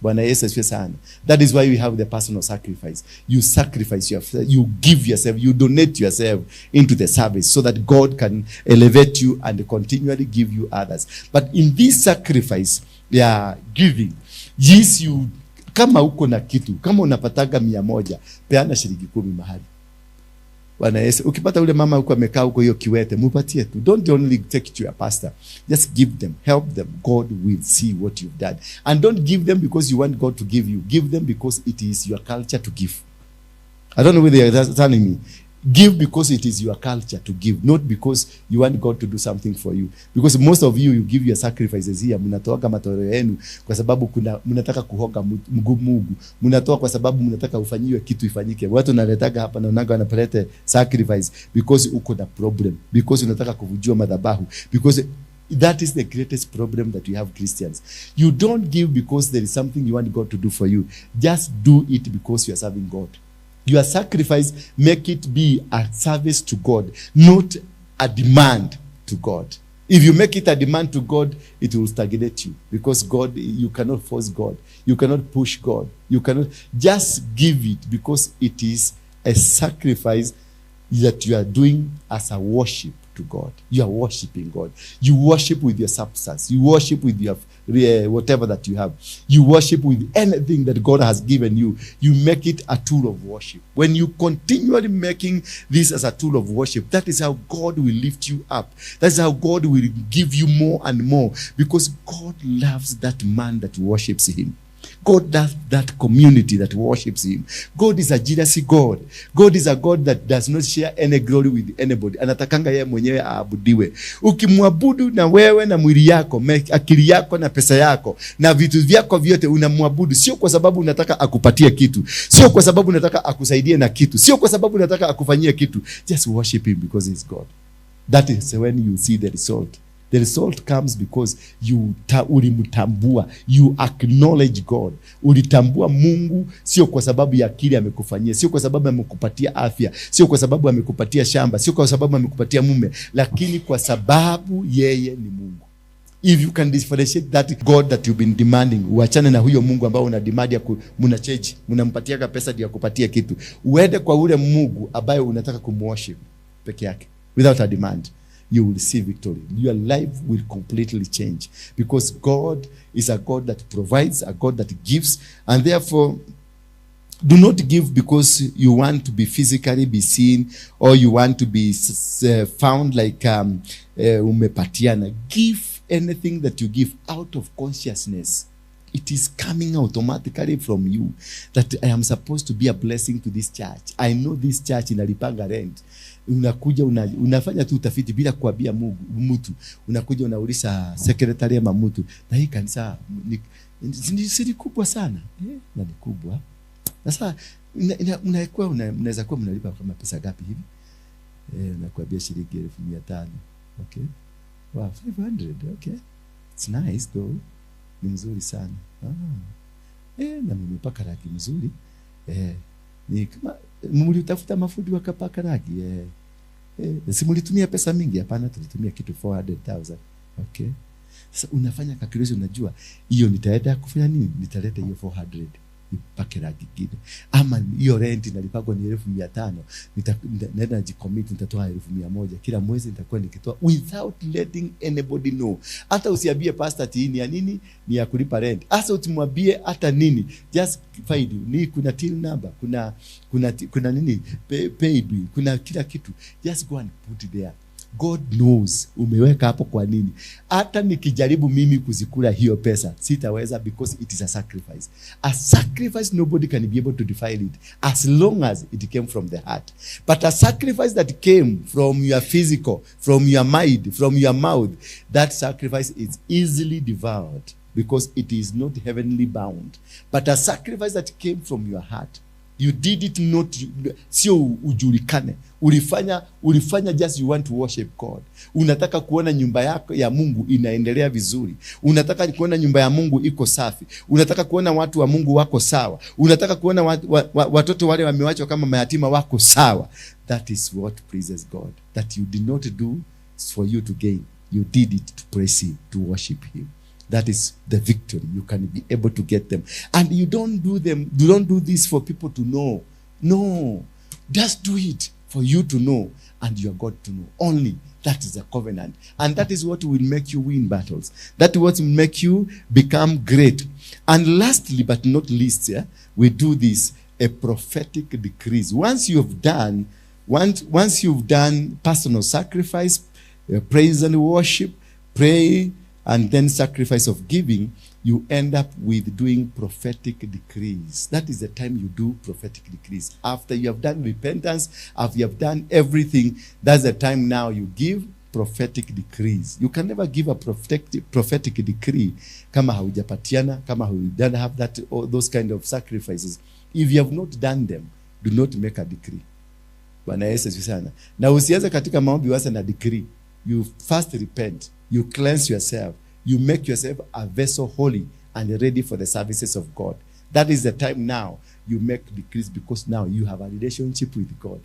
Bwana Yesu asifiwe sana. That is why we have the personal sacrifice. You sacrifice yourself, you give yourself, you donate yourself into the service so that God can elevate you and continually give you others. But in this sacrifice, ya giving, yes, you, kama uko na kitu, kama unapataga 100, peana shilingi 10 mahali. Bwana Yesu, ukipata ule mama huko amekaa huko hiyo kiwete, mupatie tu. Don't only take to your pastor. Just give them, help them. God will see what you've done. And don't give them because you want God to give you. Give them because it is your culture to give. I don't know whether you're understanding me. Give because it is your culture to give, not because you want God to do something for you. Because most of you, you give your sacrifices here, mnatoaga matoleo yenu kwa sababu kuna mnataka kuhonga Mungu. Mnatoa kwa sababu mnataka ufanyiwe kitu ifanyike. Watu naletaga hapa naonaga wanapelete sacrifice because uko na problem, because unataka kuvujua madhabahu, because That is the greatest problem that we have, Christians. You don't give because there is something you want God to do for you. Just do it because you are serving God. Your sacrifice, make it be a service to God, not a demand to God. If you make it a demand to God, it will stagnate you, because God, you cannot force God. You cannot push God. You cannot. Just give it because it is a sacrifice that you are doing as a worship to God. You are worshiping God. You worship with your substance. You worship with your whatever that you have. You worship with anything that God has given you. You make it a tool of worship. When you continually making this as a tool of worship, that is how God will lift you up. That's how God will give you more and more, because God loves that man that worships him. God loves that community that worships him. God is a jealousy God. God is a God that does not share any glory with anybody. Anatakanga yeye mwenyewe aabudiwe. Ukimwabudu na wewe na mwili yako, akili yako na pesa yako na vitu vyako vyote unamwabudu, sio kwa sababu unataka akupatie kitu, sio kwa sababu unataka akusaidie na kitu, sio kwa sababu unataka akufanyie kitu. Just worship him because he's God. That is when you see the result. The result comes because you ulimtambua, you acknowledge God. Ulitambua Mungu sio kwa sababu ya kile amekufanyia, sio kwa sababu amekupatia afya, sio kwa sababu amekupatia shamba, sio kwa sababu amekupatia mume, lakini kwa sababu yeye ni Mungu. If you can differentiate that God that you've been demanding, uachane na huyo Mungu ambao una demand ya muna change, mnampatiaga pesa ndio akupatie kitu. Uende kwa ule Mungu ambaye unataka kumworship peke yake without a demand. You will see victory. Your life will completely change, because God is a God that provides, a God that gives, and therefore do not give because you want to be physically be seen or you want to be found like umepatiana. Give anything that you give out of consciousness. It is coming automatically from you that I am supposed to be a blessing to this church. I know this church inalipanga rent. Unakuja unafanya tu utafiti bila kuambia Mungu mtu. Unakuja unauliza secretary ama mtu, na hii kanisa ni kubwa sana. Na ni kubwa. Sasa mnaweza kuwa mnalipa kama pesa ngapi hivi? Nakuambia shilingi 500,000. Okay. Wow, 500. Okay. It's nice though. Ni mzuri sana. Na mmepaka rangi mzuri. Ni kama mlitafuta mafundi wakapaka rangi. Si mlitumia pesa mingi? Hapana, tulitumia kitu 400,000. Okay. Sasa unafanya calculation, unajua hiyo nitaenda kufanya nini? Nitaleta hiyo 400 nipake rangi nyingine. Ama hiyo rent inalipagwa ni 500,000, naenda najicommit, nitatoa 100,000 kila mwezi, nitakuwa nikitoa without letting anybody know. Hata usiambie pastor ati ni ya nini, ni ya kulipa rent. Hata usimwambie hata nini. Just find ni kuna till number, kuna nini, pay bill, kuna kila kitu. Just go and put it there. God knows umeweka hapo kwa nini. Hata nikijaribu mimi kuzikula hiyo pesa sitaweza, because it is a sacrifice. A sacrifice nobody can be able to defile it as long as it came from the heart. But a sacrifice that came from your physical, from your mind, from your mouth, that sacrifice is easily devoured because it is not heavenly bound. But a sacrifice that came from your heart, you did it not, sio ujulikane. Ulifanya just you want to worship God. Unataka kuona nyumba yako ya Mungu inaendelea vizuri. Unataka kuona nyumba ya Mungu iko safi. Unataka kuona watu wa Mungu wako sawa. Unataka kuona watoto wale wamewachwa kama mayatima wako sawa. That is what pleases God. That you did not do for you to gain. You did it to praise him, to worship him. That is the victory. You can be able to get them. And you don't do them, you don't do this for people to know. No. Just do it for you to know and your God to know. Only that is a covenant. And that is what will make you win battles. That is what will make you become great. And lastly, but not least, we do this, a prophetic decrease. Once you've done personal sacrifice, praise and worship, pray, and then sacrifice of giving, you end up with doing prophetic decrees. That is the time you do prophetic decrees. After you have done repentance, after you have done everything, that's the time now you give prophetic decrees. You can never give a prophetic decree kama haujapatiana, kama you don't have that, all those kind of sacrifices. If you have not done them, do not make a decree. Bwana Yesu asifiwe sana. Na usianze katika maombi uanze na decree. You first repent. You cleanse yourself. You make yourself a vessel holy and ready for the services of God. That is the time now you make decrees, because now you have a relationship with God.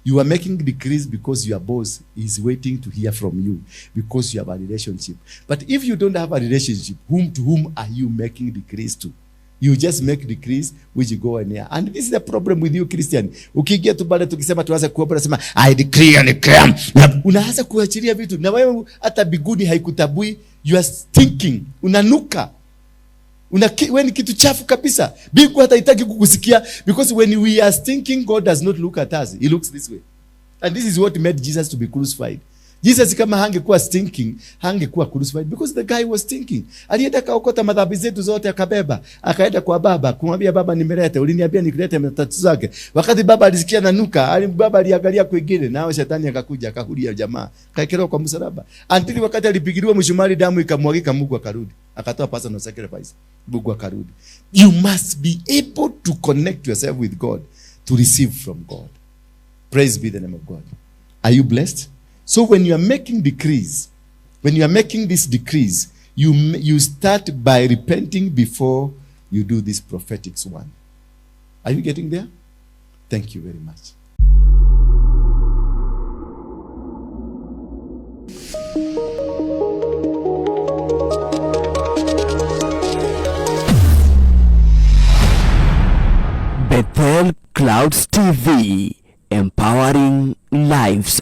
You are making decrees because your boss is waiting to hear from you, because you have a relationship. But if you don't have a relationship, whom to whom are you making decrees to? You just make decrees which go in here. And this is the problem with you Christian. Ukiingia tu pale tukisema tuanze kuomba, unasema I decree and declare. Na unaanza kuachilia vitu. Na wewe hata biguni haikutabui. You are stinking. Unanuka. Wewe ni kitu chafu kabisa. Bingu hata haitaki kukusikia, because when we are stinking, God does not look at us. He looks this way. And this is what made Jesus to be crucified. Jesus kama hangekuwa stinking, hangekuwa crucified, because the guy was stinking. Alienda kaokota madhambi zetu zote akabeba, akaenda kwa baba kumwambia baba, nimeleta, uliniambia nikulete matatizo yake. Wakati baba alisikia nanuka, baba aliangalia kwingine, nao shetani akakuja akahulia jamaa, kaekelewa kwa msalaba. Until wakati alipigiliwa msumari damu ikamwagika, Mungu akarudi, akatoa personal sacrifice. Mungu akarudi. You must be able to connect yourself with God to receive from God. Praise be the name of God. Are you blessed? So when you are making decrees, when you are making these decrees, you start by repenting before you do this prophetic one. Are you getting there? Thank you very much. Bethel Clouds TV, empowering lives.